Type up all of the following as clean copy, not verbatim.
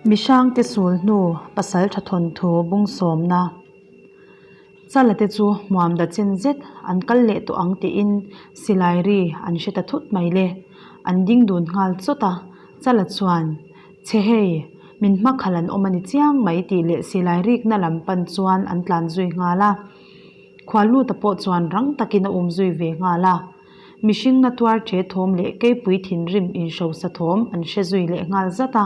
Mihrangte sul hnu pasaltha thawnthu bung sawmna Chala te chu hmuam da chen zet an kal leh tawh ang tiin silai ri an hre ta thut mai le. An ding dun nghal chawt a, Chala chuan, Chhe hei, min hmakhalh an awm a ni chiang mai tih leh silai rikna lam pan chuan an tlan zui nghal a. Khualluta pawh chuan rang takin a um zui ve nghal a. Mihring na tuar che thawm leh keipui thinrim inhrosa thawm an hre zui leh nghal zat a.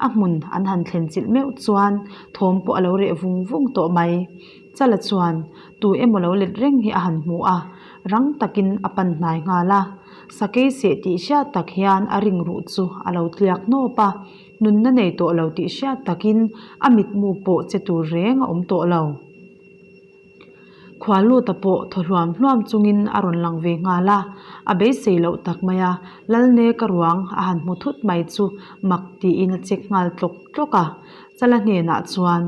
A hmun an han thlen chilh meuh chuan thawm pawh a lo reh vung vung tawh mai. Chala chuan tu emaw lo let reng hi a han hmu a, rang takin a pan hnai nghal a. Sakei seh tih hriat tak hian a ring ruh chu a lo tliak hnawp a, nunna nei tawh lo tih hriat takin a mitmu pawh che tur reng a awm tawh lo. Khualuta pawh thaw hluam hluam chungin a rawn lang ve nghal a, a beisei loh tak mai a, Lalneka ruang a han hmu thut mai chu mak tiin a check nghal tlawk tlawk a. Chala hnenah chuan,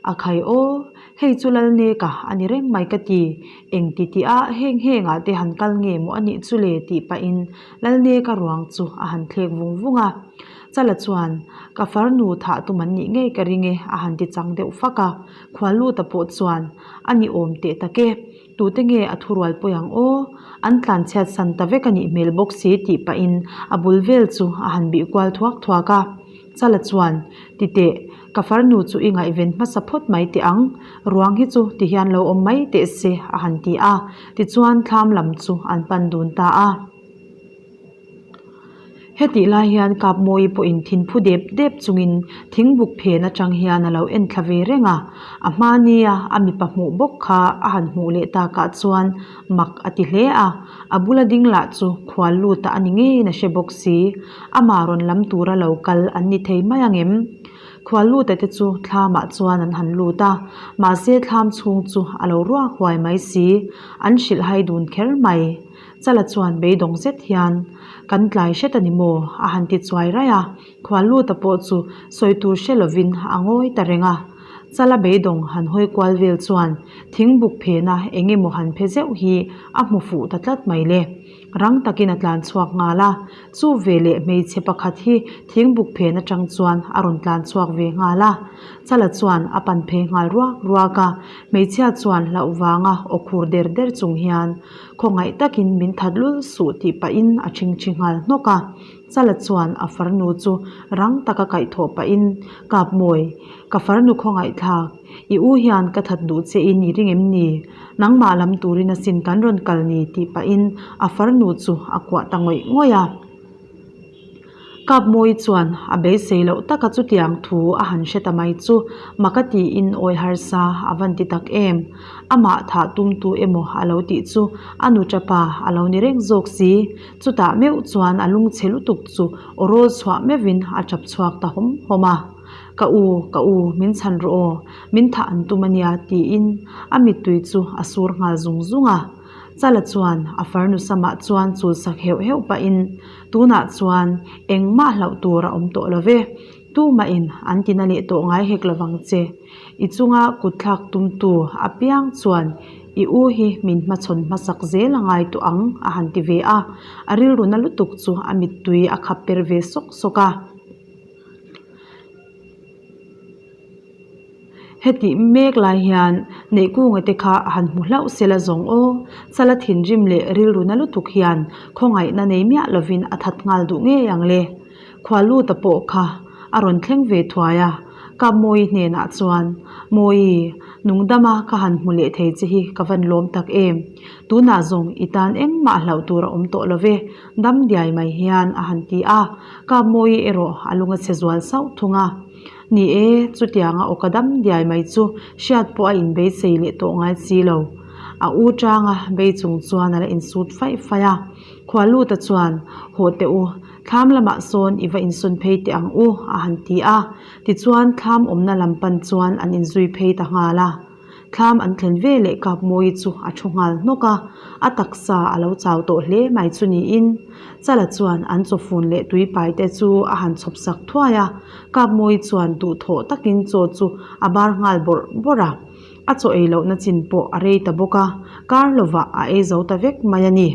A khai aw, hei chu Lalneka a ni reng mai ka ti, eng ti tih a heng hengah te han kal nge maw a nih chu le tih pahin Lalneka ruang chu a han thlek vung vung a. Chala chuan, Ka farnu thah tum an nih ngei ka ring e a han ti chang deuh fak a. Khualluta pawh chuan, A ni awm teh tak e, tute nge a thurual pawi ang aw? An tlanchhiat san ta vek a nih hmel bawk si tih pahin a bul vel chu a han bih kual thuak thuak a. Chala chuan, Ti teh, ka farnu chu i ngaihven hmasa phawt mai teh ang, ruang hi chu ti hian lo awm mai teh se a han ti a, tichuan thlam lam chu an pan dun ta a. Hetih lai hian Kapmawii pawhin thinphu dep dep chungin thingbuk phen atang hian a lo en thla ve reng a, a hmania a mipa hmuh bawk kha a han hmuh leh takah chuan mak a ti hle a, a bula ding lah chu khual lut a a ni ngeiin a hre bawk si, amah rawn lam tura lo kal an ni thei mai ang em? Khual luta te chu thlamah chuan an han lut a, mahse thlam chhung chu a lo ruak huai mai si, an hrilh hai dun kher mai. Chala chuan beidawng zet hian, Kan tlai hret a ni maw? a han ti chuai raih a, Khualluta pawh chu sawi tur hre lovin a ngawi ta reng a. Chala beidawng han hawi kual vel chuan thingbuk phena eng emaw han phe zeuh hi a hmu fuh ta tlat mai le. Rang takin a tlan chhuak nghal a, chu veleh hmeichhe pakhat hi thingbuk phen atang chuan a rawn tlan chhuak ve nghal a. Chala chuan a pan phei nghal ruak ruak a, hmeichhia chuan hlauh vanga aw khur der der chung hian, Khawngaih takin min that lul suh tih pahin a ṭhingṭhi nghal hnawk a. Chala chuan a farnu chu rang taka kaihthawh pahin, Kapmawi, ka farnu khawngaih thlak, i u hian ka that duh che in i ring em ni? Nangmah lam turin asin kan rawn kal ni tih pahin a farnu chu a kuah ta ngawih ngawih a. Kapmawi chuan a beisei loh taka chutiang thu a han hre ta mai chu maka tiin awi harsa a van ti tak em. Amah thah tumtu emaw a lo tih chu a nu tapa a lo ni reng zawk si. Chutah meuh chuan a lungchhe lutuk chu aw rawl chhuah meuhin a tap chhuak ta hawm hawm a. Ka u, ka u, min chhan rawh aw, min thah an tum a nia tiin a mittui chu a sur nghal zung zung a. Chala chuan a farnu samah chuan chul sak heuh heuh pahin, Tunah chuan engmah hlauh tur a awm tawh lo ve, tumahin an tina leh tawh ngai hek lovang che. I chunga kut thlak tumtu apiang chuan i u hi min hmachhawn hmasak zel a ngai tawh ang a han ti ve a, a rilru na lutuk chu a mittui a khap per ve sawk sawk a. Hetih mek lai hian Neihkunga te kha a han hmu hlauh sela zawng aw, Chala thinrim leh rilru na lutuk hian khawngaihna nei miah lovin a that nghal duh ngei ang le. Khualuta pawh kha a rawn thleng ve thuai a, Kapmawii hnenah chuan, Mawii, nungdama ka han hmu leh thei che hi ka van lawm tak em. Tunah zawng i tan engmah hlauh tur a awm tawh lo ve, dam diai mai hian a han ti a, Kapmawii erawh a lung a chhe zual sauh thung a. Ni e, chutianga awka dam diai mai chu hriat pawh a inbeisei leh tawh ngai si lo. A u tanga bei chung chuan a la insut faih faih a. Khualuta chuan, Haw teh u, thlam lamah sawn i va insawn phei teh ang u, a han ti a. Tichuan thlam awmna lam pan chuan an inzui phei ta nghal a. Thlam an thlen ve leh Kapmawii chu a thu nghal hnawk a, a taksa a lo chau tawh hle mai chu niin Chala chuan an chawfun leh tuipai te chu a han chhawp sak thuai a, Kapmawii chuan duhthawh takin chaw chu a bar nghal bawrh bawrh a, a chaw ei lohna chin pawh a rei ta bawk a, kar lovah a ei zo ta vek mai a ni.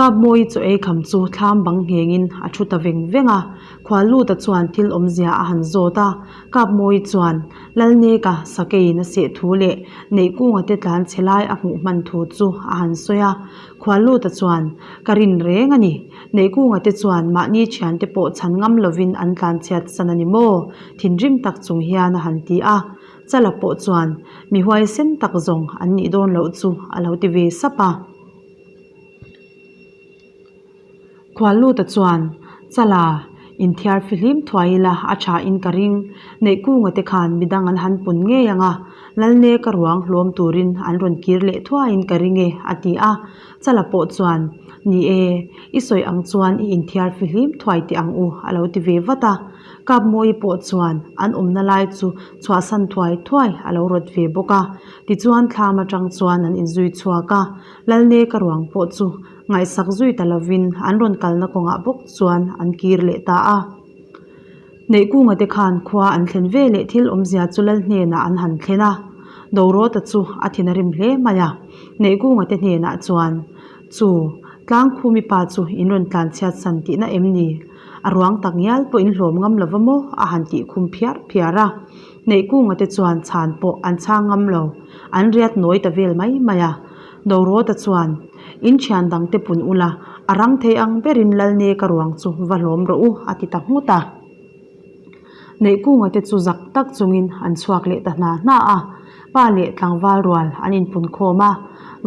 Kapmawii chaw ei kham chu thlam bang nghengin a thu ta veng veng a. Khualluta chuan thil awmzia a han zawt a. Kapmawii chuan Lalneka sakeiin a seh thu leh Neihkunga te tlan chhe lai a hmuh hman thu chu a han sawi a. Khualluta chuan, Ka rin reng a ni. Neihkunga te chuan mahni thiante pawh chhan ngam lovin an tlan chhiat san a ni maw? Thinrim tak chung hian a han ti a. Chala pawh chuan, Mi huaisen tak zawng an nih dawn loh chu a lo ti ve sap a. Khualluta chuan, Chala, inthiar fihlim thuai ila a tha in ka ring. Neihkunga te khan midang an han pun ngei ang a, Lalne ka ruang hlawm turin an rawn kir leh thuaiin ka ring e, a ti a. Chala pawh chuan, Ni e, i sawi ang chuan i inthiar fihlim thuai teh ang u, a lo ti ve vat a. Kapmawii pawh chuan an awmna lai chu chhuahsan thuai thuai a lo rawt ve bawk a. Tichuan thlam atang chuan an inzui chhuak a, Lalne ka ruang pawh chu ngaihsak zui ta lovin an rawn kalna kawngah bawk chuan an kir leh ta a. Neihkunga te khan khua an thlen ve leh thil awmzia chu Lal hnenah an han thlen a, Dorawta chu a thin a rim hle mai a. Neihkunga te hnenah chuan, Chu, Tlangkhumi pa chu in rawn tlanchhiat san tihna em ni? A ruang tak ngial pawh in hlawm ngam lova maw? a han tih khum phiar phiar a. Neihkunga te chuan chhan pawh an chhang ngam lo, an riat nawi ta vel mai mai a. Dorawta chuan, In thian dang te pun ula, a rang thei ang berin Lalne ka ruang chu va hlawm rawh u, a ti ta nghut a. Neihkunga te chu zak tak chungin an chhuak leh ta hna hna a, pa leh tlangval rual an inpun khawm a.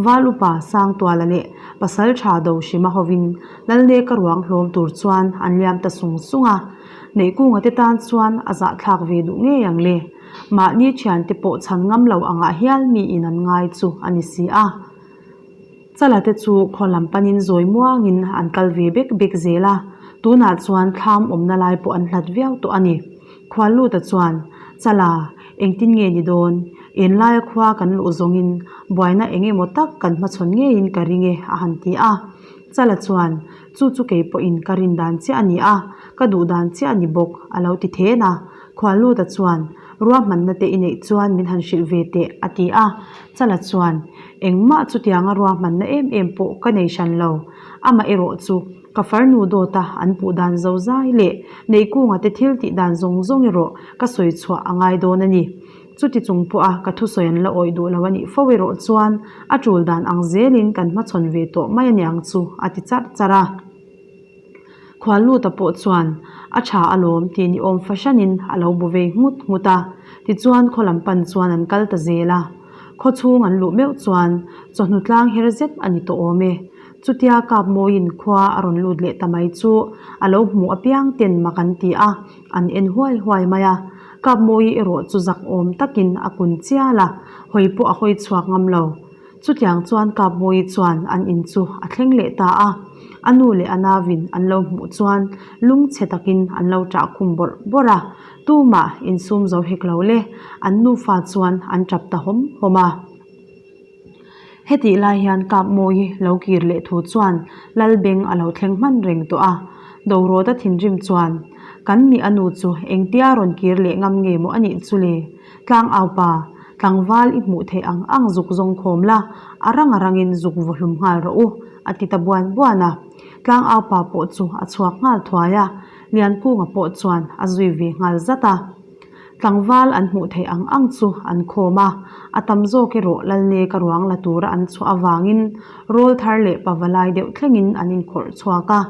Val upa Sangtuala leh pasal tha Dohrima hovin Lalneka ruang hlawm tur chuan an liam ta sung sung a. Neihkunga te tan chuan a zahthlak ve duh ngei ang le. Mahni thiante pawh chhan ngam lo angah hial miin an ngai chu a ni si a. Chala te chu khaw lam panin zawi muangin an kal ve bek bek zel a, tunah chuan thlam awmna lai pawh an hlat viau tawh a ni. Khualluta chuan, Chala, engtin nge ni dawn? Enlaia khua kan luh zawngin buaina eng emaw tak kan hmachhawn ngeiin ka ring e, a han ti a. Chala chuan, Chu chu kei pawhin ka rin dan chiah a ni a, ka duh dan chiah a ni bawk, a lo ti then a. Khualluta chuan, Ruahmanna te i neih chuan min han hrilh ve teh, a ti a. Chala chuan, Engmah chutianga ruahmanna em em pawh ka nei hran lo. Amah erawh chu ka farnu dawta an puh dan zozai leh Neihkunga te thil tih dan zawng zawng erawh ka sawi chhuah a ngai dawn a ni. Chuti chung pawha ka thusawi an la awih duh lo a nih fo erawh chuan a tul dan ang zelin kan hmachhawn ve tawh mai a niang chu, a ti charh charh a. Khualluta pawh chuan a tha alawm tih ni awm fahranin a lo bu vei nghut nghut a, tichuan khaw lam pan chuan an kal ta zel a. Khaw chhung an luh meuh chuan chawhnu tlang her zet a ni tawh awm e. Chutia Kapmawiin khua a rawn lut leh ta mai chu a lo hmuh apiang ten mak an ti a, an en huai huai mai a. Kapmawi erawh chu zak awm takin a kun chial a, hawi pawh a hawi chhuak ngam lo. Chutiang chuan Kapmawii chuan an in chu a thleng leh ta a, a nu leh a nauvin an lo hmuh chuan lungchhe takin an lo ṭah khum bawrh bawrh a, tumah insum zo hek lo le, an nufa chuan an ṭap ta hawm hawm a. Hetih lai hian Kapmawii lo kir leh thu chuan Lalbeng a lo thleng hman reng tawh a, Dorawta thinrim chuan, Kan nih a nu chu engtia rawn kir leh ngam nge maw a nih chu le? Tlangaupa, tlangval i hmuh theih ang ang zuk zawng khawm la, a rang a rangin zuk vaw hlum nghal rawh u, a ti ta buan buan a. Tlangaupa pawh chu a chhuak nghal thuai a, Liankunga pawh chuan a zui ve nghal zat a. Tlangval an hmuh theih ang ang chu an khawm a, a tam zawk erawh Lalne ka ruang la tura an chhuah avangin rawl thar leh pavalai deuh thlengin an inkhawrh chhuak a,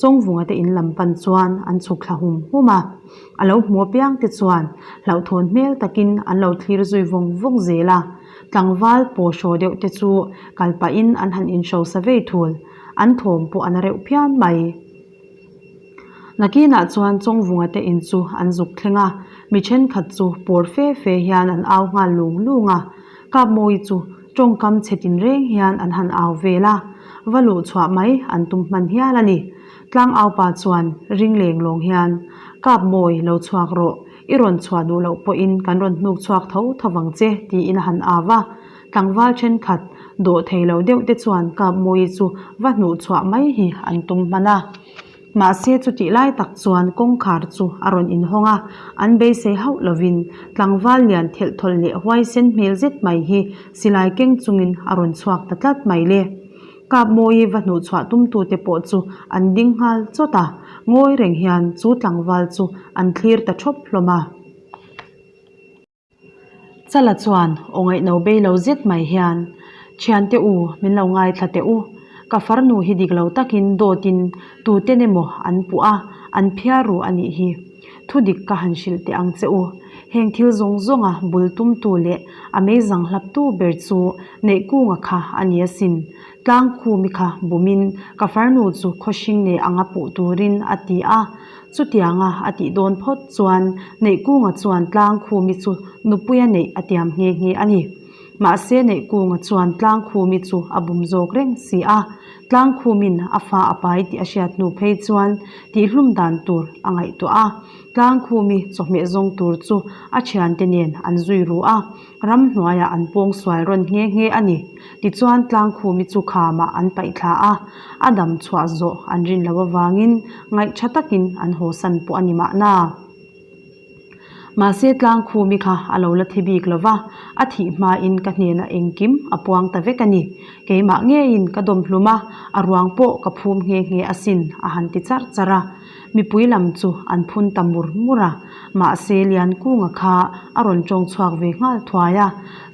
Chawngvunga te in lam pan chuan an chhuk thla hum hum a. A lo hmu apiang te chuan hlauhthawn hmel takin an lo thlir zui vawng vawng zel a, tlangval paw hraw deuh te chu kal pahin an han inhrosa vei thul, an thawm pawh a na reuh phian mai. Nakinah chuan Chawngvunga te in chu an zuk thleng a, mi thenkhat chu pawr fe fe hian an au nghal lung lung a, Kapmawii chu tawngkam chhe tinreng hian an han au vel a, va luh chhuah mai an tum hman hial a ni. Tlangaupa chuan ring leng lawng hian, Kap mawi, lo chhuak rawh, i rawn chhuah duh loh pawhin kan rawn hnuk chhuak tho tho vang che, tiin a han au a. Tlangval thenkhat dawh thei lo deuh te chuan Kap mawi chu va hnuh chhuah mai hi an tum hman a. Mahse chutih lai tak chuan kawngkhar chu a rawn inhawng a, an beisei hauh lovin tlangval lian thelh thawlh leh huaisen hmel zet mai hi silai keng chungin a rawn chhuak ta tlat mai le. Kapmawii va hnuhchhuah tumtute pawh chu an ding nghal chawt a, ngawi reng hian chu tlangval chu an thlir ta thawp hlawm a. Chala chuan aw ngaihno bei lo zet mai hian, Thiante u, min lo ngaithla teh u. Ka farnu hi dik lo takin dawtin tuten emaw an puh a, an phiar ru a nih hi. Thu dik ka han hrilh teh ang che u. Heng thil zawng zawnga bul tumtu leh a meizang hlaptu ber chu Neihkunga kha a ni asin. Tlangkhumi kha bumin ka farnu chu khawhring nei anga puh turin a ti a. Chutianga a tih dawn phawt chuan Neihkunga chuan Tlangkhumi chu nupuia neih a tiam nghe nghe a ni. Mahse Neihkunga chuan Tlangkhumi chu a bum zawk reng si a. Tlangkhumin a fa a pai tih a hriat hnu phei chuan tihhlum dan tur a ngaihtuah a. Tlangkhumi chawhmeh zawng tur chu a thiante nen an zui ru a. Ramhnuaiah an pawng sual rawn nghe nghe a ni. Tichuan Tlangkhumi chu khamah an paih thla a, a dam chhuah zawh an rin loh avangin ngaih tha takin an hawsan pawh a ni mahna. Mahse Tlangkhumi kha a lo la thi bik lo va, a thih hmain ka hnenah engkim a puang ta vek a ni. Keimah ngeiin ka dawm hlum a, a ruang pawh ka phum nghe nghe asin a han ti charh charh a. Mipui lam chu an phun ta mur mur a, mahse Liankunga kha a rawn tawng chhuak ve nghal thuai a,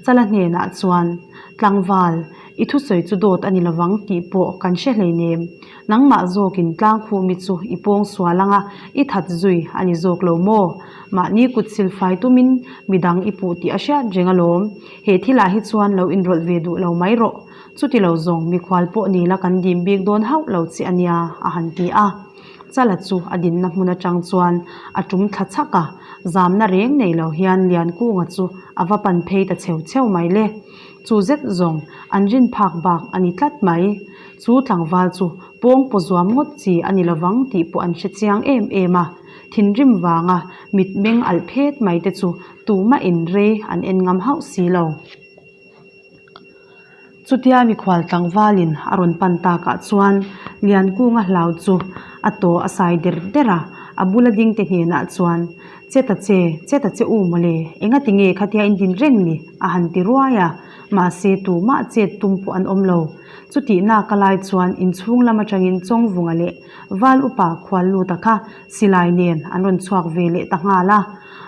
Chala hnenah chuan, Tlangval, i thusawi chu dawt a ni lovang tih pawh kan hre hleinem. Nangmah zawkin Tlangkhumi chu i pawng sual anga i that zui a ni zawk lo maw? Mahni kut silfai tumin midang i puh tih a hriat reng alawm. He thilah hi chuan lo inrawlh ve duh lo mai rawh. Chuti lo zawng mikhual pawh ni la kan dim bik dawn hauh lo che a nia, a han ti a. Chala chu a dinna hmun atang chuan a tum thla chhak a, zamna reng nei lo hian Liankunga chu a va pan phei ta cheu cheu mai le. Chu zet zawng an rin phak bak a ni tlat mai. Chu tlangval chu pawng paw zuam ngawt chi a ni lovang tih pawh an hre chiang em em a. Thinrim vanga mitmeng alh phet mai te chu tumah in rei an en ngam hauh si lo. Chutia mikhual tlangvalin a rawn pan takah chuan Liankunga hlau chu a taw a sai der der a, a bula dingte hnenah chuan, Che ta che, che ta che u mawle, engati nge khatia in din reng ni? a han ti ruai a, mahse tumah chet tum pawh an awm lo. Chutih naka lai chuan inchhung lam atangin Chawngvunga leh Val upa khual luta kha silai nen an rawn chhuak ve leh ta nghal a,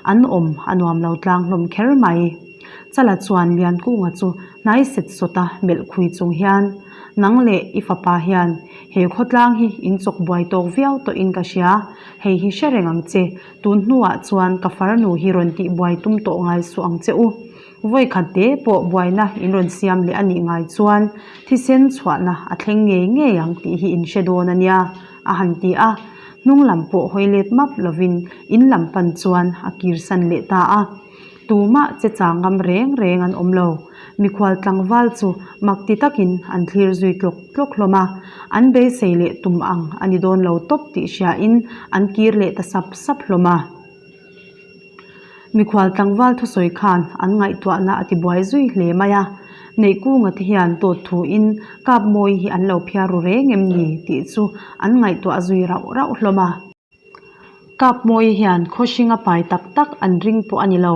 an awm a nuam lo tlang hlawm kher mai. Chala chuan Liankunga chu hnai set sawta melh khui chung hian, Nang leh i fapa hian he khawtlang hi in chawk buai tawk viau tawhin ka hria, hei hi hre reng ang che, tun hnuah chuan ka farnu hi rawn tih buai tum tawh ngai suh ang che u. Vawikhat te pawh buaina in rawn siam leh a nih ngai chuan thisen chhuahna a thleng ngei ngei ang tih hi in hre dawn a nia, a han ti a. Hnung lam pawh hawi let map lovin in lam pan chuan a kirsan leh ta a. Tumah che chang ngam reng reng an awm lo. Mikhual tlangval chu mak ti takin an thlir zui tlawk tlawk hlawm a, an beisei leh tum ang a ni dawn lo tawp tih hriain an kir leh ta sap sap hlawm a. Mikhual tlangval thusawi khan an ngaihtuahna a tibuai zui hle mai a, Neihkunga te hian dawt thuin Kapmawi hi an lo phiar ru reng em ni tih chu an ngaihtuah zui rauh rauh hlawm a. Kapmawi hian khawhringa pai tak tak an ring pawh a ni lo,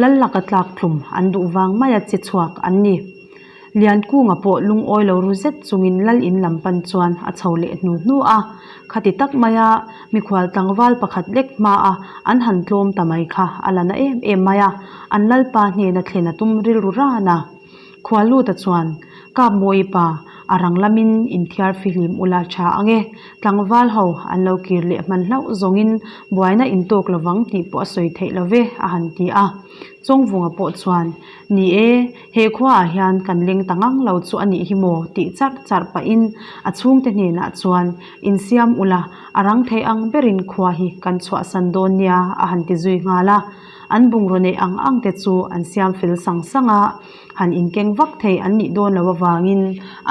lal laka tlak tlum an duh vang maia che chhuak an ni. Liankunga pawh lungawi lo ru zet chungin lal in lam pan chuan a chho leh hnu hnu a, khati tak maia mikhual tlangval pakhat lek hmaa an han tlawm ta mai kha a la na em em mai a, an lalpa hnena thlen a tum rilru ran a. Khualuta chuan, Kapmawi pa, a rang lamin inthiar fihlim ula tha ang e. Tlangval ho an lo kir leh hman hlauh zawngin buaina intawk lovang tih pawh a sawi theih lo ve, a han ti a. Chawngvunga pawh chuan, Ni e, he khuaah hian kan leng ta ngang lo chu a nih hi maw? tih charh charh pahin a chhungte hnenah chuan, Insiam ula, a rang thei ang berin khua hi kan chhuahsan dawn nia, a han ti zui nghal a. An bungraw neih ang ang te chu an siam fel sang sang a, han inkeng vak thei an nih dawn loh avangin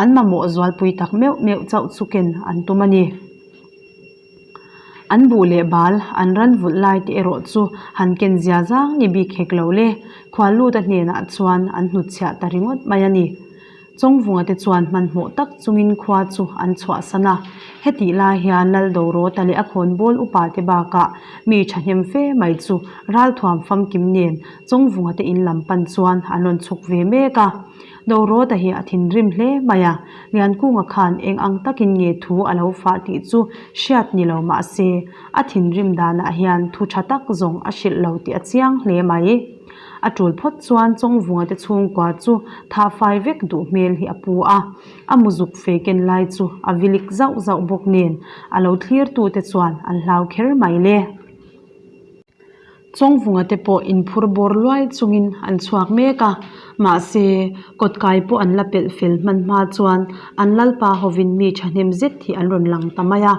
an mamawh zualpui tak meuh meuh chauh chu ken an tum a ni. An buh leh bal an ran vulh lai te erawh chu han ken zia zang ni bik hek lo le, Khualluta hnenah chuan an hnutchhiah ta ringawt mai a ni. Chawngvunga te chuan hmanhmawh tak chungin khua chu an chhuahsan a. Hetih lai hian Laldawrawta leh a khawnbawl upa te bakah mi thahnem fe mai chu ralthuam famkim nen Chawngvunga te in lam pan chuan an rawn chhuk ve mek a. Dorawta hi a thinrim hle mai a, Liankunga khan eng ang takin nge thu a lo fah tih chu hriat ni lo mah se, a thinrim danah hian thu tha tak zawng a hrilh lo tih a chiang hle mai. A tul phawt chuan Chawngvunga te chhungkua chu tha fai vek duh hmel hi a pu a, a muzuk fei ken lai chu a vilik zauh zauh bawk nen a lo thlirtute chuan an hlau kher mai le. Chawngvunga te pawh inphur bawr luai chungin an chhuak mek a, mahse kawtkai pawh an la pelh fel hman hma chuan an lalpa hovin mi thahnem zet hi an rawn lang ta mai a.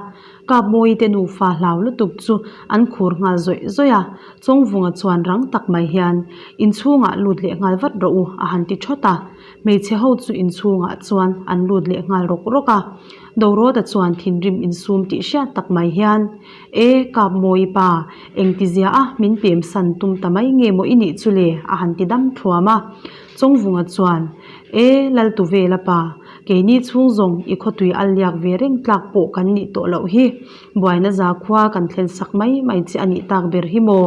Kapmawii te nufa hlau lutuk chu an khur nghal zawih zawih a, Chawngvunga chuan rang tak mai hian inchhungah lut leh nghal vat rawh u a han ti thawt a, hmeichhe ho chu inchhungah chuan an lut leh nghal rawk rawk a. Dorawta chuan thinrim insum tih hriat tak mai hian, E, Kapmawii pa, engtizia a min pemsan tum ta mai nge maw i nih chu le? a han ti dam thluam a. Chawngvunga chuan, E, Laltuvela pa, keini chhung zawng i khawtui al liak ve reng tlak pawh kan nih tawh loh hi. Buaina zakhua kan thlen sak mai mai che a nih tak ber hi maw?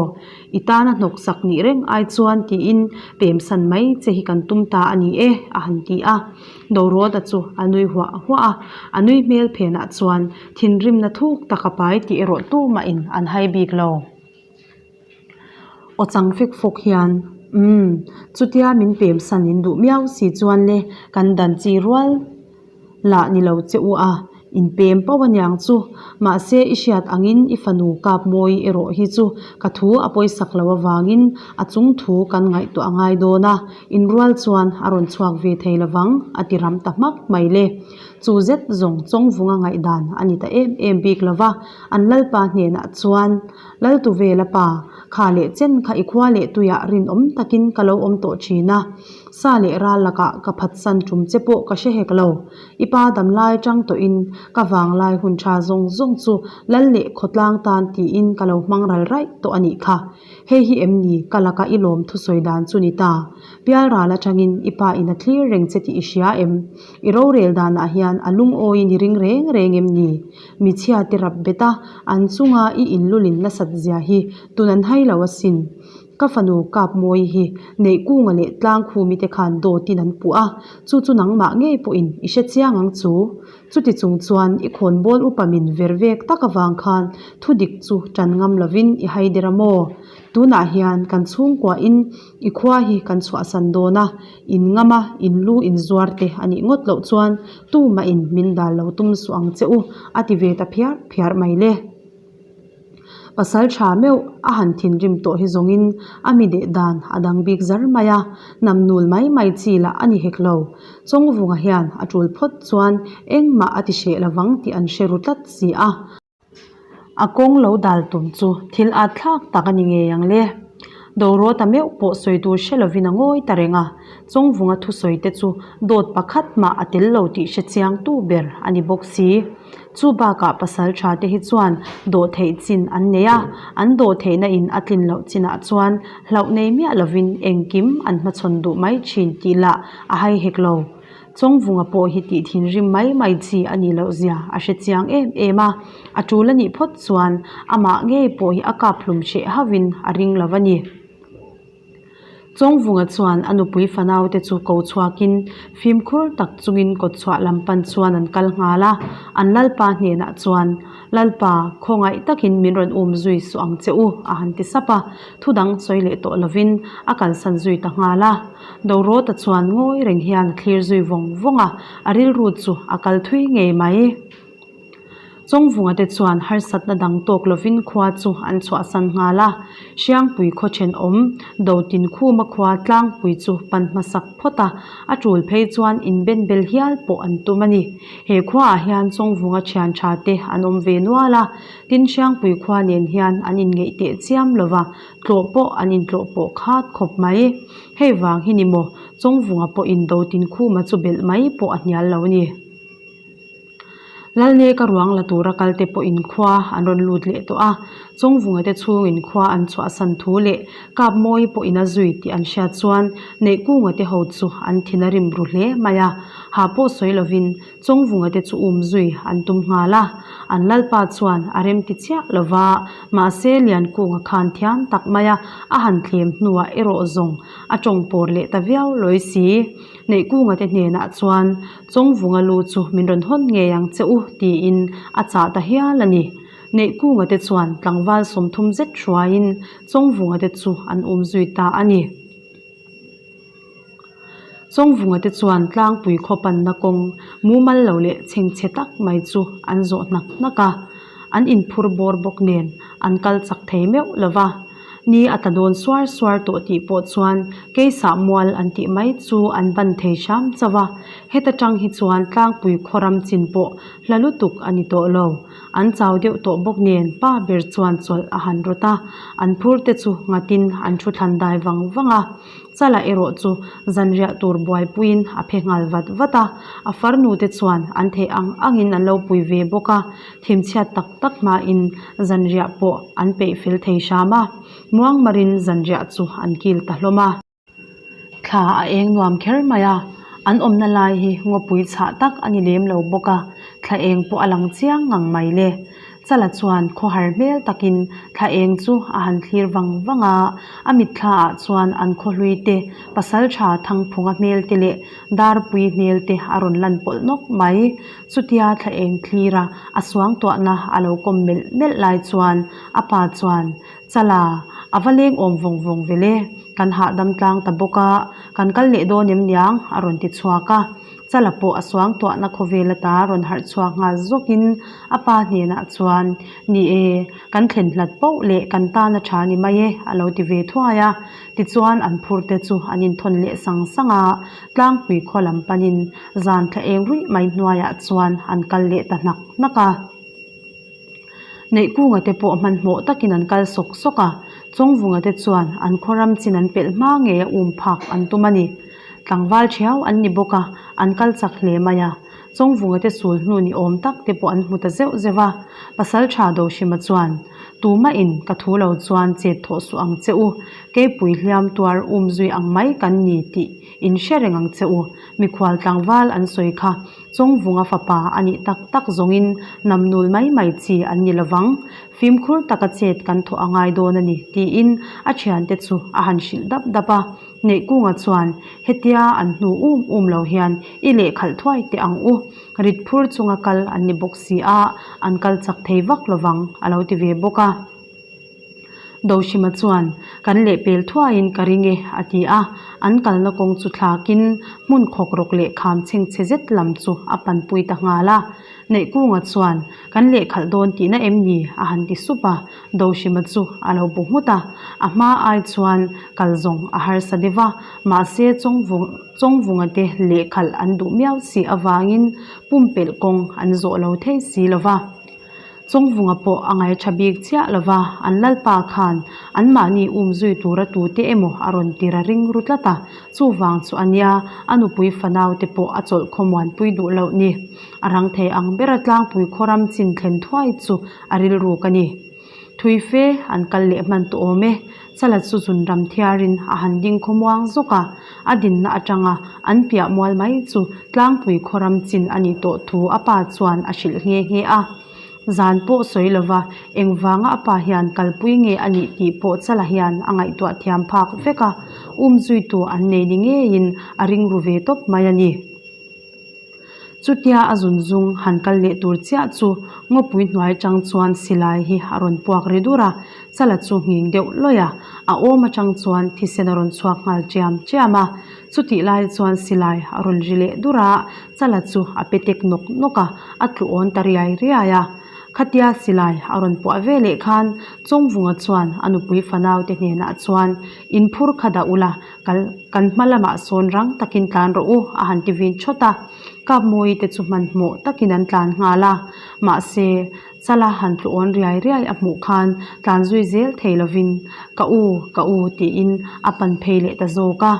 I tana hnawk sak nih reng ai chuan tiin pemsan mai che hi kan tum ta a ni e, a han ti a. Dorawta chu a nui huah huah a, a nui hmel phenah chuan thinrimna thuk tak a pai tih erawh tumahin an hai bik lo. Aw chang fek fawk hian, Umm, chutia min pemsan in duh miau si chuan le kan dan chi rual lah ni lo che u a, in pem pauh aniang chu. Mahse i hriat angin i fanu kap mawi erawh hi chu ka thu a pawisak lo avangin a chung thu kan ngaihtuah a ngai dawn a, Inrual chuan a rawn chhuak ve thei lovang a ti ram ta hmak mai le. Chu zet zawng Chawngvunga ngaihdan a ni ta em em bik lova, an lalpa hnenah chuan, Laltuvela pa, kha leh chen kha i khua leh tuiah rinawm takin ka lo awm tawh thin a, sa leh ral lakah ka phatsan tum che pawh ka hre hek lo. I pa damlai tang tawhin ka vanglai hun tha zawng zawng chu lal leh khawtlang tan tiin ka lo hmang ral raih tawh a nih kha. Hei hi em ni ka laka i lawm thusawi dan chu ni ta? Pialral atangin i pa in a thlir reng che tih i hria em? I rorel danah hian a lungawiin i ring reng reng em ni? Michhia te rap bet a, an chunga i inlulin nasat zia hi tun an hai lo asin. Ka fanu Kapmawi hi Neihkunga leh Tlangkhumi te khan dawtin an puh a, chu chu nangmah ngei pawhin i hre chiang ang chu. Chuti chung chuan i khawnbawl upa min ver vek tak avang khan thu dik chu tan ngam lovin i hai der a maw? Tunah hian kan chhungkuahin i khua hi kan chhuahsan dawn a, in ngam a, in lu in zuar te a nih ngawt loh chuan tumahin min dal lo tum suh ang che u, a ti ve ta phiar phiar mai le. Pasal tha meuh a han thinrim tawh hi zawngin a mi deh dan a dang bik zar mai a, nam nul mai mai chi lah a ni hek lo. Chawngvunga hian a tul phawt chuan engmah a ti hreh lovang tih an hre ru tlat si a. A kawng lo dal tum chu thil at thlak tak a ni ngei ang le. Dorawta meuh pawh sawi tur hre lovin a ngawi ta reng a, Chawngvunga thusawi te chu dawt pakhat mah a tel lo tih hre chiangtu ber a ni bawk si. Chu bakah pasal tha te hi chuan dawh theih chin an nei a, an dawh theihna in a tlin loh chinah chuan hlauh nei miah lovin engkim an hmachhawn duh mai thin tih lah a hai hek lo. Chawngvunga pawh hi tih thinrim mai mai chi a nih loh zia a hre chiang em em a, a tul a nih phawt chuan amah ngei pawh hi a kap hlum hreh hauhin a ring lo a ni. Chawngvunga chuan a nupui fanaute chu ko chhuakin fimkhur tak chungin kawtchhuah lam pan chuan an kal nghal a, an lalpa hnenah chuan, Lalpa, khawngaih takin min rawn um zui suh ang che u, a han ti sap a, thu dang sawi leh tawh lovin a kalsan zui ta nghal a. Dorawta chuan ngawi reng hian a thlir zui vawng vawng a, a rilru chu a kal thui ngei mai. Chawngvunga te chuan harsatna dang tawk lovin khua chu an chhuahsan nghal a, Hriangpui khaw thenawm Dotinkhuma khua tlangpui chu pan hmasak phawt a, a tul phei chuan inbenbel hial pawh an tum a ni. He khuaah hian Chawngvunga thian tha te an awm ve nual a, tin Hriangpui khua nen hian an inngeih teh chiam lova, tlawh pawh an intlawh pawh khat khawp mai. Hei vang hi ni maw, Chawngvunga pawhin Dotinkhuma chu belh mai pawh a hnial lo a ni. Lalneka ruang la tura kalte pawhin khua an rawn lut leh tawh a, Chawngvunga te chhungin khua an chhuahsan thu leh Kapmawi pawhin a zui tih an hriat chuan Neihkunga te ho chu an thin a rim ru hle mai a, ha pawh sawi lovin Chawngvunga te chu um zui an tum nghal a, an lalpa chuan a rem ti chiah lo va, mahse Liankunga khan thiam tak mai a, a han thlem hnuah erawh zawng a tawng pawr leh ta viau lawi si. Neihkunga te hnenah chuan Chawngvunga lu chu min rawn hawn ngei ang che u tiin a chah ta hial a ni. Neihkunga te chuan tlangval 30 zet hruaiin Chawngvunga te chu an um zui ta a ni. Chawngvunga te chuan tlangpui khaw panna kawng mumal lo leh chhengchhe tak mai chu an zawh hnak hnak a, an inphur bawr bawk nen an kal chak thei meuh lo va. Ni a tla dawn suar suar tawh tih pawh chuan keisah mual an tih mai chu an ban thei hram chauh a, heta tang hi chuan tlangpui khaw ram chin pawh hla lutuk a ni tawh lo. An chau deuh tawh bawk nen pa ber chuan chawlh a han rawt a, an phur te chu nghatin an thu thlan dai vang vang a. Chala erawh chu zanriah tur buaipuiin a phe nghal vat vat a, a farnu te chuan an theih ang angin an lo pui ve bawk a, thimchhiat tak tak hmain zanriah pawh an peih fel thei hram a, muangmarin zanriah chu an kil ta hlawm a. Thla a eng nuam kher mai a, an awmna lai hi ngawpui chhah tak a ni lem lo bawk a, thla eng pawh a lang chiang ngang mai le. Chala chuan khawhar hmel takin thla eng chu a han thlir vang vang a, a mitthla ah chuan an khawhlui te, pasaltha Thangphunga hmel te leh Darpui hmel te a rawn lan pawlh nawk mai. Chutia thla eng thlir a, a suangtuahna a lo kawm melh melh lai chuan a pa chuan, Chala, a va leng awm vawng vawng ve le, kan hahdam tlang ta bawk a, kan kal leh dawn em niang? a rawn ti chhuak a. Chala pawh a suangtuahna khawvel ata rawn harh chhuak nghal zawkin a pa hnenah chuan, Ni e, kan thlen hlat poh leh kan tan a tha ni mai e, a lo ti ve thuai a. Tichuan an phur te chu an inthawn leh sang sang a, tlangpui khaw lam panin zan thla eng ruih mai hnuaiah chuan an kal leh ta hnak hnak a. Neihkunga te pawh hmanhmawh takin an kal sawk sawk a, Chawngvunga te chuan an khaw ram chin an pelh hma ngei a um phak an tum a ni. Tlangval thiau an ni bawk a, an kal chak hle mai a. Chawngvunga te sul hnu ni awm tak te pawh an hmu ta zeuh zeuh a. Pasaltha Dohrima chuan, Tumahin ka thu lo chuan chet thawh suh ang che u, keipui hliam tuar um zui ang mai kan ni tih in hre reng ang che u, mikhual tlangval an sawi kha Chawngvunga fapa a nih tak tak zawngin namnul mai mai chi an ni lovang. Fimkhur taka chet kan thawh a ngai dawn a ni, tiin a thiante chu a han hrilh dap dap a. Neihkunga chuan, Hetia an hnu um um lo hian i lehkhalh thuai teh ang u. Rit phur chunga kal an ni bawk si a, an kal chak thei vak lovang, a lo ti ve bawk a. Doshima chuan, Kan lehpel thuaiin ka ring e, a ti a. An kalna kawng chu thlakin hmun khawk rawk leh kham chhengchhe zet lam chu a panpui ta nghal a. Neihkunga chuan, Kan lehkhalh dawn tihna em ni? a han ti sup a. Doshima chu a lo bu nghut a. A hma ai chuan kal zawng a harsa deuh a, mahse Chawngvunga te lehkhalh an duh miau si avangin pumpelh kawng an zawh lo thei si lo va. Chawngvunga pawh a ngai tha bik chiah lo va, an lalpa khan anmahni um zui tura tute emaw a rawn tir a ring ru tlat a, chuvang chu a nia a nupui fanau te pawh a chawlh khawmuanpui duh loh ni. A rang thei ang bera tlangpui khawram chin thlen thuai chu a rilruk a ni. Thui fe an kal leh hman tawh awm e. Chala chu zun ram thiarin a han ding khawmuang zawk a, a dinna atanga an piah mual mai chu tlangpui khawram chin a nih tawh thu a pa chuan a hrilh nghe nghe a. Zan pawh sawi lova engvanga a pa hian kalpui nge a nih tih pawh Chala hian a ngaihtuah thiam phak vek a, umzuitu an nei ni ngeiin a ring ru ve tawp mai a ni. Chutia a zun zung han kal leh tur chiah chu ngawpui hnuai atang chuan silai hi a rawn puak ri dur a, chala chu nghing deuh lawih a, a awm atang chuan thisen a rawn chhuak nghal chiam chiam a. Chutih lai chuan silai a rawn ri leh dur a, chala chu a pe tek nawk nawk a, a tlu awn ta riai riai a. Khatia silai a rawn puah ve leh khan Chawngvunga chuan a nupui fanau te hnenah chuan inphur kha dah ula, Kal, kan hma lamah sawn rang takin tlan rawh u, a han ti vin thawt a. Kapmawi te chu hmanhmawh takin an tlan nghal a. Mahse, Chala han tlu awn riai riai a hmuh khan tlan zui zel thei lovin, Ka u, ka u tiin a pan phei leh ta zawk a.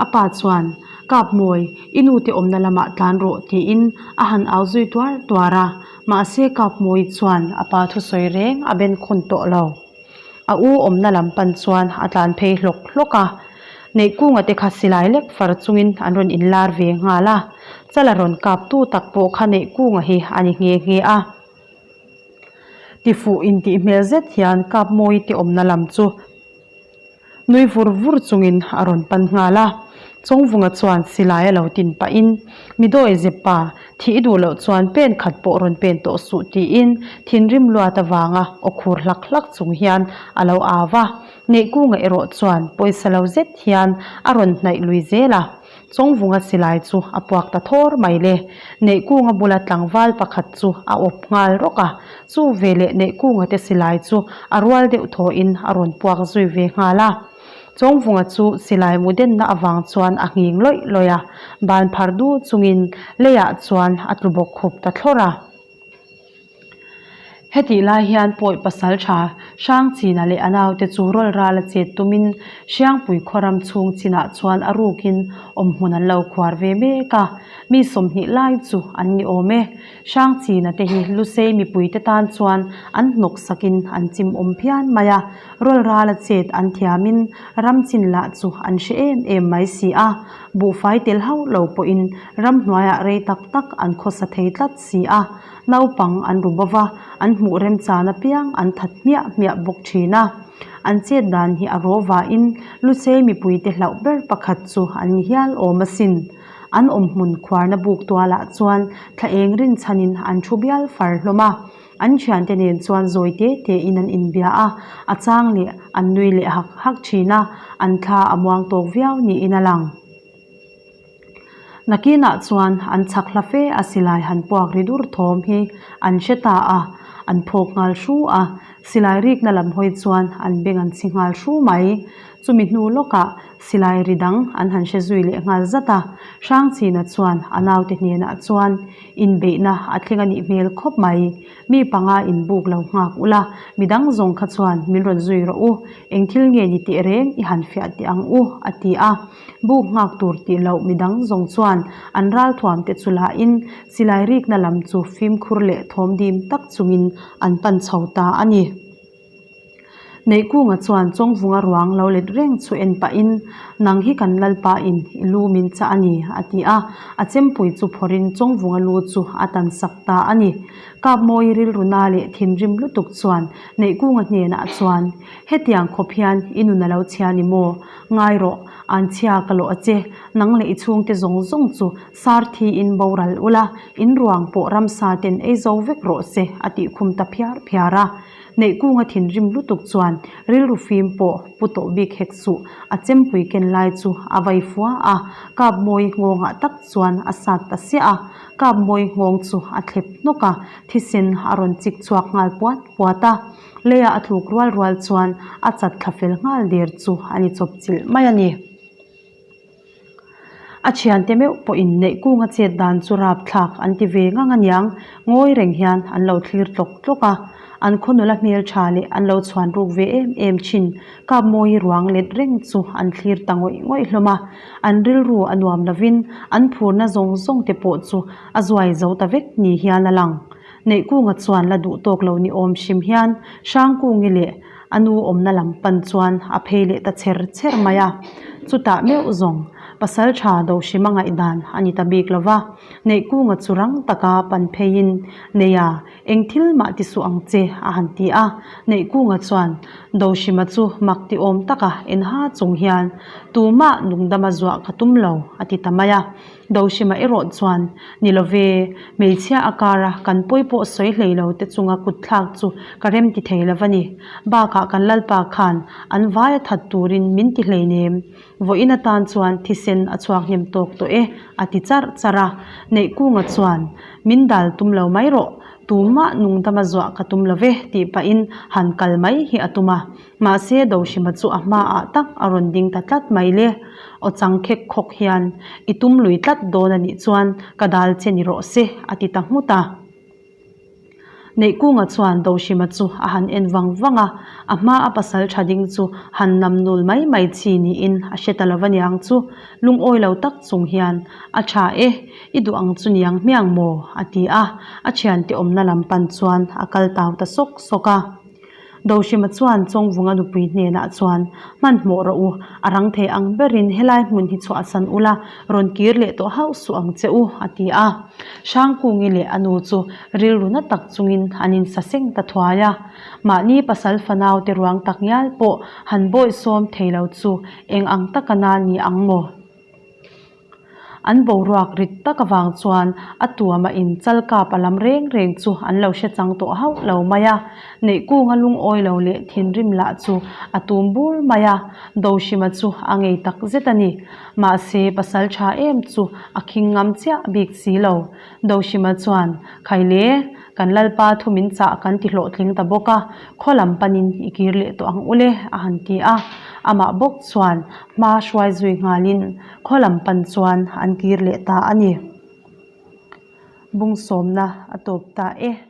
A pa chuan, Kapmawi, i nu te awmna lamah tlan rawh tiin a han au zui tuar tuar a. Mahse Kapmawii chuan a pa thusawi reng a ben khun tawh lo. A u awmna lam pan chuan a tlan phei hlawk hlawk a. Neihkunga te kha silai lek far chungin an rawn inlar ve nghal a. Chala rawn kaptu tak pawh kha Neihkunga hi a ni nghe nghe a. Tifuh intih hmel zet hian Kapmawii te awmna lam chu Nui vur vur chungin a rawn pan nghal a, Chawngvunga chuan silai a lo tin pahin, Mi dawi zep pa, thih i duh loh chuan pen khat pawh rawn pen tawh suh tiin thinrim luat avanga aw khur hlak hlak chung hian a lo au va. Neihkunga erawh chuan pawisa lo zet hian a rawn hnaih lui zel a. Chawngvunga silai chu a puak ta thawr mai le. Neihkunga bula tlangval pakhat chu a awp nghal rawk a, chu veleh Neihkunga te silai chu a rual deuh thawhin a rawn puak zui ve nghal a. Chawngvunga chu silai mu denna avang chuan a nghing lawih lawih a, ban phar du chungin leiah chuan a tlu bawk khup ta thlawr a. Hetih lai hian pawi pasal tha Hrangchina leh a naute chu rawl ral a chet tumin Hriangpui khaw ram chhung chinah chuan a rukin awmhmun an lo khuar ve mek a, mi 20 lai chu an ni awm e. Hrangchina te hi Lusei mipuite tan chuan an hnawk sakin an chim awm phian mai a, rawl ral a chet an thiamin ram chin lah chu an hre em em mai si a, buhfai tel hauh lo pawhin ramhnuaiah rei tak tak an khawsa thei tlat si a. Naupang an ru bova, an hmuh remchan apiang an that hmiah hmiah bawk thin a. An chet dan hi a raw vahin Lusei mipuite hlauh ber pakhat chu an ni hial awm asin. An awmhmun khuarna buk tualah chuan thla eng rinchhanin an thu bial far hlawm a. An thiante nen chuan zawi te tein an inbia a, a chang leh an nui leh hak hak thin a, an thla a muang tawk viau niin a lang. Nakinah chuan an chhak hla fe a silai han puak ri dur thawm hi an hre ta a, an phawk nghal hru a, silai rikna lam hawi chuan an beng an chhi nghal hru mai. Chumi hnu lawkah silai ri dang an han hre zui leh nghal zat a, Hrangchina chuan a naute hnenah chuan inbeihna a thleng a nih hmel khawp mai. Mi panga inbuk lo nghak ula, midang zawng kha chuan min rawn zui rawh u, eng thil nge ni teh reng i han fiah teh ang u, a ti a. Buk nghak tur tih loh midang zawng chuan an ralthuam te chu lahin silai rikna lam chu fimkhur leh thawm dim tak chungin an pan chho ta a ni. Neihkunga chuan Chawngvunga ruang lo let reng chu en pahin, Nang hi kan Lalpa in i lu min chah a ni, a ti a. A chempui chu phawrhin Chawngvunga lu chu a tan sak ta a ni. Kapmawi rilruna leh thinrim lutuk chuan Neihkunga hnenah chuan, Hetiang khawp hian i nun a lo chhia ni maw? Ngai rawh, an chhia ka lawh a che, nang leh i chhungte zawng zawng chu sar thiin boral ula, in ruang pawh ramsa ten ei zo vek rawh se, a tih khum ta phiar phiar a. Neihkunga thinrim lutuk chuan rilru fim pawh pu tawh bik hek suh, a chempui ken lai chu a vai fua a, Kapmawi nghawngah tak chuan a sat ta siah a, Kapmawi nghawng chu a thlep hnawk a, thisen a rawn chik chhuak nghal puat puat a. Leiah a tluk rual rual chuan a chat thla fel nghal der chu a ni chawp chilh mai a ni. A thiante meuh pawhin Neihkunga chet dan chu rapthlak an ti ve ngang aniang, ngawi reng hian an lo thlir tlawk tlawk a. An khaw nula hmeltha leh an lo chhuan ruk ve em em thin Kapmawi ruang let reng chu an thlir ta ngawih ngawih hlawm a. An rilru a nuam lovin an phurna zawng zawng te pawh chu a zuai zo ta vek ni hian a lang. Neihkunga chuan la duh tawk lo ni awm hrim hian Hrangkungi leh a nu awmna lam pan chuan a phei leh ta chher chher mai a. Chutah meuh zawng pasal tha Dohrima ngaihdan a ni ta bik lo va, Neihkunga chu rang taka pan pheiin Neia eng thil mah ti suh ang che a han ti a. Neihkunga chuan Dohrima chu mak ti awm taka en ha chung hian Tumah nungdama zuah ka tum lo a ti ta mai a. Dohrima erawh chuan, Ni lo ve, hmeichhia a kara kan pawi pawh sawi hlei lo te chunga kut thlak chu ka rem ti thei lo va ni. Bakah kan Lalpa khan an vai a that turin min ti hlei nem. Vawiin atan chuan thisen a chhuak hnem tawk tawh e, a ti charh charh a. Neihkunga chuan, Min dal tum lo mai rawh, tumah nungdama zuah ka tum lo ve, tih pahin han kal mai hi a tum a. Mahse Dohrima chu a hmaah tak a rawn ding ta tlat mai le. Aw chang khek khawk hian, I tum lui tlat dawn a nih chuan ka dal che ni rawh se, a ti ta nghut a. Neihkunga chuan Dohrima chu a han en vang vang a, a hma a pasal tha ding chu han nam nul mai mai chi niin a hre ta lo va niang chu, lungawi lo tak chung hian, A tha e, i duh ang chu niang hmiang maw? a ti a, a thiante awmna lam pan chuan a kal tau ta sawk sawk a. Dohrima chuan Chawngvunga nupui hnenah chuan, Hmanhmawh rawh u, a rang thei ang berin helai hmun hi chhuahsan ula, rawn kir leh tawh hauh suh ang che u, a ti a. Hrangkungi leh a nu chu rilru na tak chungin an insaseng ta thuai a. Mahni pasal fanau te ruang tak ngial pawh han bawihsawm thei lo chu eng ang taka na ni ang maw? An boruak rit tak avang chuan a tuama in chal kap a lam reng reng chu an lo hre chang tawh hauh lo mai a. Neihkunga lungawi lo leh thinrim lah chu a tum bur mai a, Dohrima chu a ngei tak zet a ni. Mahse, pasal tha em chu a khing ngam chiah bik si lo. Dohrima chuan, Khaile, kan Lalpa thu min chah kan ti hlawhtling ta bawk a, khaw lam panin i kir leh tawh ang ule, a han ti a. Amah bawk chuan hma hruai zui nghalin khaw lam pan chuan an kir leh ta a ni. Bung sawmna a tawp ta e.